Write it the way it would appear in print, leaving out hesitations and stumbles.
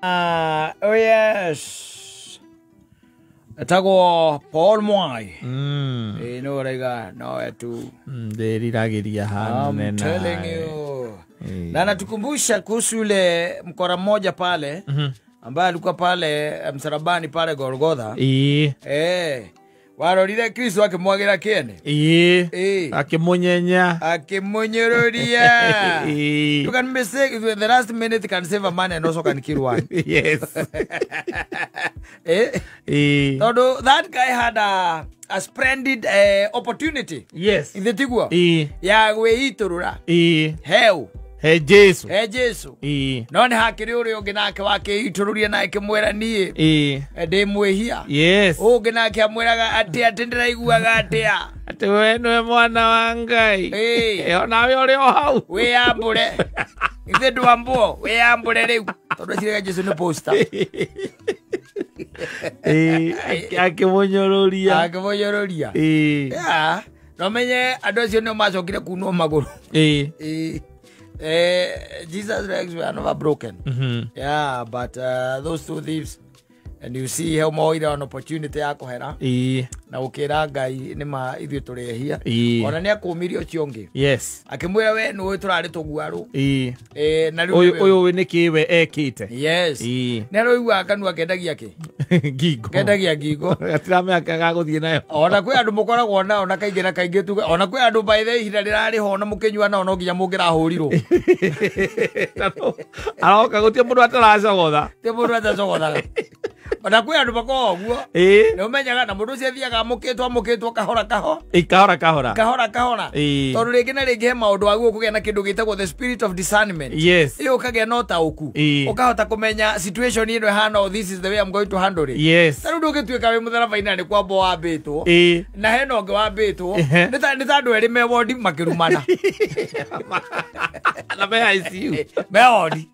Oh yes, etagwo Paul Mwai. Ĩ no ũraiga nowe tu. Ndĩriragĩria I'm hanene. telling you. Na anatukumbusha kuhusu yule mkora mmoja pale ambaye alikuwa pale msalabani pale Golgotha. Ĩĩ. Warorire Kristo akĩmwagĩra kĩene. Ĩĩ. Ĩĩ. Akĩmũnyenya. Akĩmũnyũrũria. Ĩĩ. You can mistake the last minute can save a man and also can kill one. Yes. Ĩĩ. Tondũ that guy had a splendid opportunity. Yes. Ithe tiguo? Ĩĩ. Ya gwĩitũrũra. Ĩĩ. Heu. He Jesu. He Jesu. Ĩĩ. No nĩ hakĩrĩ ũrĩa ũngĩ nake wakĩitũrũria na akĩmwĩra niĩ Ĩĩ. ndĩ mwĩhia. Yes. Ũngĩ nake amwĩraga atĩ atĩ ndĩraiguaga atĩa. Atĩ we nĩwe mwana wa Ngai. Ĩĩ. Ĩ, onawe ũrĩ o hau. Wĩyambũre. Ithe ndwambwo wĩyambũre rĩu. Tondũ eciragia Jesu nĩ poster. Ĩĩ, akĩmũnyũrũria. Akĩmũnyũrũria. Ĩĩ. Yeah. No menye andũ acio nĩo macokire kunwo magũrũ. Ĩĩ. Ĩĩ. Jesus legs were never broken. Yeah, but those two thieves, and you see how moire an opportunity ya kũhera Ĩĩ. na gũkĩra Ngai nĩ ma ithuĩ tũrĩ ehia. Ĩĩ. Ona nĩ akũmirie ũcio ũngĩ. Yes. Akĩmwĩra we nĩũĩ tũrarĩ tũguarũ. Ĩĩ. Na rĩu Ũyũ nĩwe- ũyũ nĩ kĩ we ekĩte? Yes. Ĩĩ. Nĩ aroiguaga kanua kendagia kĩ? Ngingo. Kendagia ngingo. Gatiramenya gagũthiĩ nayo. Ona kwĩ andũ mũkoragwo nao na kaingĩ na kaingĩ tuge ona kwĩ andũ by the ihinda rĩrarĩ ho na mũkĩnyua nao no nginya mũngĩrahũrirwo. Aroka gũtirĩ mũndũ ataracogotha. Ti mũndũ atacogothaga. Ona kwĩ andũ makoragwo ũguo. Ĩĩ. Nĩ ũmenyaga na mũndũ ũcio athiaga amũkĩtwo amũkĩtwo kahora kaho. Ĩ, kahora kahora. Kahora kahora. Ĩĩ. Tondũ rĩngĩ na rĩngĩ he maũndũ wagĩrĩirwo kũgĩa na kĩndũ gĩtagwo the spirit of discernment. Yes. Ĩyo ũkagĩa na ũtaũku. Ĩĩ. Ũkahota kũmenya situation ĩno ĩhana ũũ, this is the way I'm going to handle it. Yes. Ta rĩu ndũngĩtuĩka wĩ mũtharaba-inĩ na nĩ kwambwo wambĩtwo. Ĩĩ. Na hena ũngĩ wambĩtwo. Ehe. Nĩ ta andũ erĩ me wondi makĩrumana. Na me ICU. Me wondi.